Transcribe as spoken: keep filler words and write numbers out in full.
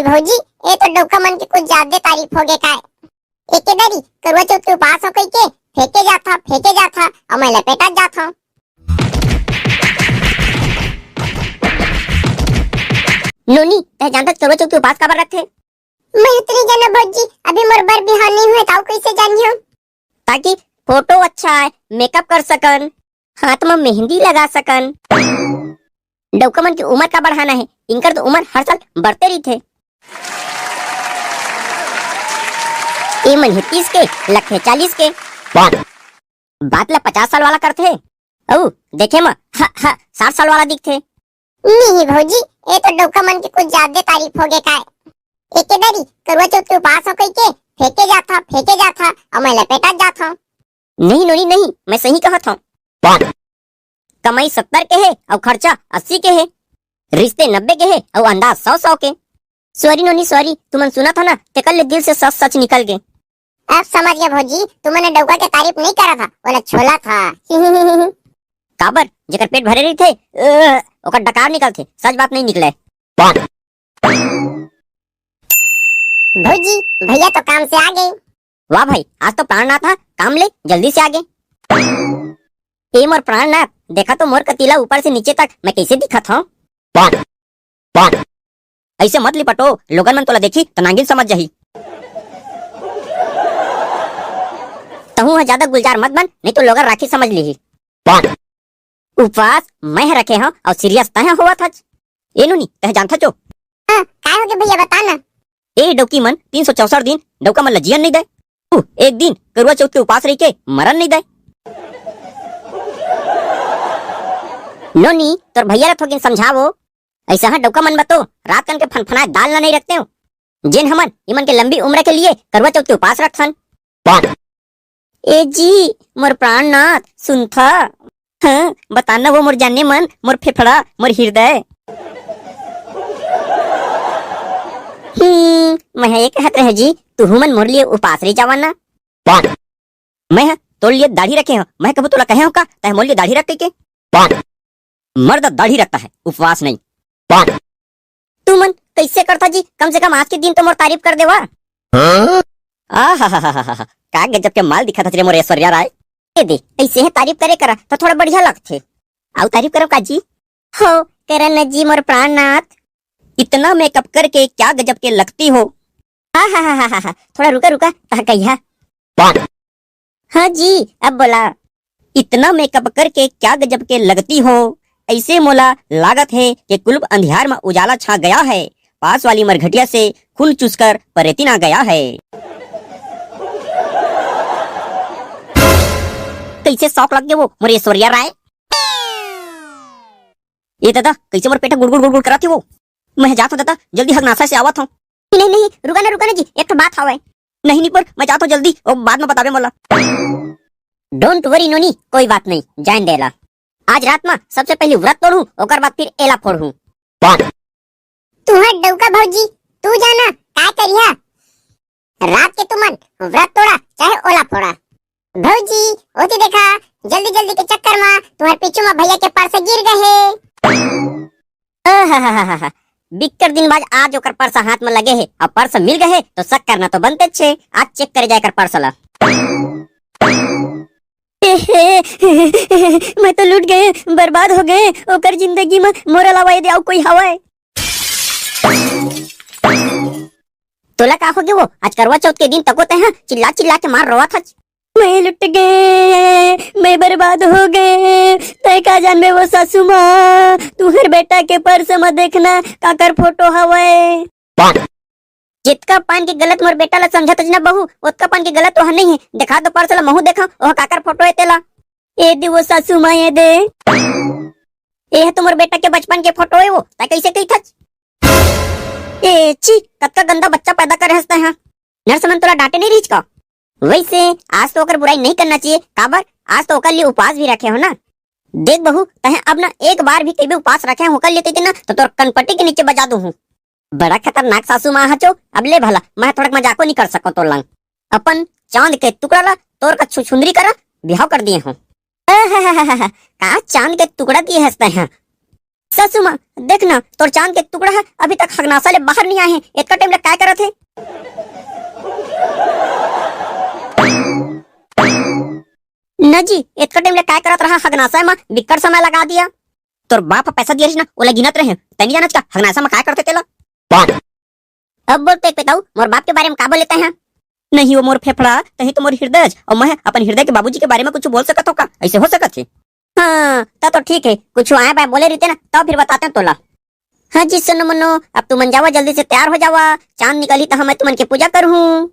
भौजी, ये तो डौका मन के कुछ ज्यादा तारीफ हो गए काय। एके दरी करुआ चौथ के उपास हो कहिके फेंके जाथा, फेंके जाथा, अउ मैं लपेटत जाथा। नोनी, तै जानथस करुआ चौथ के उपास काबर रखथे? मैं उतनी जानो भौजी, अभी मोर बर बिहाव नहीं हुए, ताऊ कैसे जानियो? ताकि फोटो अच्छा आए, मेकअप कर सकन, हाथ में मेहंदी लगा सकन। डौका मन की उम्र का बढ़ाना है, इनकर तो उम्र हर साल बढ़ते रहिथे। ए मन हे तीस के, लग हे चालीस के। बात ला पचास साल वाला करथे। अउ देखे म, ह, ह, साठ साल वाला दिखथे। नहीं भौजी, ये तो डौका मन के कुछ ज्यादा तारीफ हो गए काय। एके दरी करुआ चौथ के उपास हो कहिके फेंके जाथा, फेंके जाथा, अउ मैं लपेटत जाथा। नहीं नोनी नहीं, मैं सही कहत हूँ। कमाई सत्तर के हे अउ खर्चा अस्सी के हे, रिश्ते नब्बे के हे अउ अंदाज सौ सौ के। सॉरी नोनी सॉरी, तुमन सुनत हा ना, तेकर ले दिल से सच सच निकल गे। अब समझ गया भौजी, तुमन डौका के तारीफ नहीं करा था, ओला छोला था। काबर? जेकर पेट भरे रहिथे, अ, ओकर डकार निकलथे, सच बात नहीं निकले। भौजी, भैया तो काम से आ गए। वाह भाई, आज तो प्राणनाथ हा काम ले जल्दी से आ गए। ए मोर प्राणनाथ, देखा तो मोर कतीला ऊपर से नीचे तक मैं कैसे दिखत हूँ? ऐसे मत लिपटो, लोगन मन तोला देखी त नागिन समझ जाही। तहूं ह ज्यादा गुलजार मत बन, नहीं तो लोगन राखी समझ लीही। उपवास मैं ह रखे हंव अउ सीरियस तैं ह होवत हच। ए नोनी, तैं जानथच ओ? हाँ, काय होगे भैया, बता ना। ए डौकी मन तीन सौ चौसठ दिन डौका मन ल जियन नइ दय। उ एक दिन करुआ चौथ के उपास रहिके मरन नइ दय। नोनी, तोर भैया ल थोकिन समझावो। अइसहा डौका मन बर तो रात कन के फनफनाए दाल ल नइ रखतेंव, जेन हमन इमन के लंबी उम्र के लिए करुआ चौथ के उपास रखथन। ए जी, मोर प्राणनाथ, सुनथा? हाँ, बताना वो मोर जाने मन, मोर फेफड़ा, मोर हृदय। हम्म, मैं ह ये कहत रहे जी, तुहू मन मोर लिए उपास रह जावा ना। मैं ह तोर लिए दाढ़ी रखे हंव, मैं कभू तोला कहे हंव का, तैं मोर लिए दाढ़ी रख कहिके? मर्द दाढ़ी रखता है, उपवास नहीं। तुमन कैसे करथा जी? कम से कम आज के दिन तो मोर तारीफ कर देवा। हाँ? आहाहाहा, का गजब के माल दिखत हच रे मोर ऐश्वर्या राय। ए दे, ऐसे ही तारीफ करे करा तो थोड़ा बढ़िया लगथे। अउ तारीफ करव का जी? हो, करा न जी मोर प्राणनाथ। इतना मेकअप करके क्या गजब के लगती हो। आहाहाहा, थोड़ा रुका रुका, कहा कहिया। हाँ जी, अब बोला। इतना मेकअप करके क्या गजब के लगती हो। ऐसे मोला लागत है कि कुलुप अंधियार में उजाला छा गया है। पास वाली मरघटिया से खून चूसकर परेतिन आ गया है। कैसे शौक लग गया वो मोर ऐश्वर्या राय। ए दादा, कैसे मोर पेट गुड़गुड़ गुड़गुड़ करत हे वो? मैं जात हूँ दादा, जल्दी हगनासा से आवत हूँ। नहीं, नहीं, रुका ना, रुका ना जी, एक ठो बात हवय। नहीं, नहीं, पर मैं जात हूँ जल्दी, वो बाद में बताबे मोला। Don't worry नोनी, कोई बात नहीं, जान देला। आज रात में सबसे पहले व्रत तोड़ू, ओकर बाद फिर एला फोड़ू। तुहर डौका भौजी, तू जाना, का करिहा? रात के तुमन व्रत तोड़ा, चाहे ओला फोड़ा। भौजी, ओती देखा, जल्दी जल्दी के चक्कर मा तुहर पीछू मा भैया के पर्स गिर गए हे। आहाहाहा, बिक्कट दिन बाद आज ओकर पर्स हाथ मा लगे हे, अउ पर्स मिल गए हे, तो शक करना तो बनते छे। आज check करे जाए कर पर्स ला। मैं तो लूट गए, बर्बाद हो गए, ओकर जिंदगी मा मोर अलावा यदि अउ कोई हवय। तोला का होगे वो? आज करवा चौथ के दिन तको तैं ह चिल्ला चिल्ला के मार रोवत हच। मैं लुट गए, मैं बर्बाद हो गए। तैं का जानबे वो सासू माँ, तुहर बेटा के पर्स म देखना काकर फोटो हवय। जितका पान के गलत मोर बेटा ला समझत हच ना बहू, ओतका पान के गलत तो ह नहीं है। देखा तो पर्स ला, महू देखा, ओह काकर फोटो है तेला। ए दे वो सासू माँ, ए दे। ए ह तो मोर बेटा के बचपन के फोटो है वो, तैं कैसे कही थच? ए छी, कतका गंदा बच्चा पैदा करे हस तैं हा। नर्स मन तोला डांटे नहीं रहिच का? वैसे आज तो ओकर बुराई नहीं करना चाहिए, काबर आज तो ओकर लिए उपवास भी रखे हो ना। देख बहू, तैं अब ना एक बार भी कहीं भी उपवास रखे हो ओकर लिए कहिके ना, तो तोर कनपट्टी के नीचे बजा दूं हूँ। बड़ा खतरनाक सासू माँ हचो। अब ले भला, मैं थोड़ा मजाको नहीं कर सको तोर लंग। अपन चांद के टुकड़ा ला तोर का छुछुंदरी करा बिहाव कर दिए हूँ। का चांद के टुकड़ा दिए हस तैं हा? सासू माँ, देख ना, तोर चांद के टुकड़ा ह अभी तक हगनासा ले बाहर नहीं आए हे। एतका टाइम ले काय करत हे? न जी, एतका टाइम ले काय करत रहा हगनासा म? बिक्कट समय लगा दिया। तोर बाप ह पैसा दिया रहिस ना, ओला गिनत रहे। तैं नहीं जानत का हगनासा म काय करथे तेला? अब बोल तो एक पे ताऊ, मोर बाप के बारे में का बोले तैं ह? नहीं वो मोर फेफड़ा, तहीं तो मोर हृदय अस, अउ मैं अपन हृदय के बाबूजी के बारे में कुछ बोल सकत हो का? ऐसे हो सकत हे? हाँ, त तो ठीक हे, कुछ आए बाय बोले रहिते ना, तब फिर बताते तोला। हाँ जी, सुनो मनो, अब तुमन जावा, जल्दी से तैयार हो जावा, चांद निकलही त मैं तुमन के पूजा करहूँ।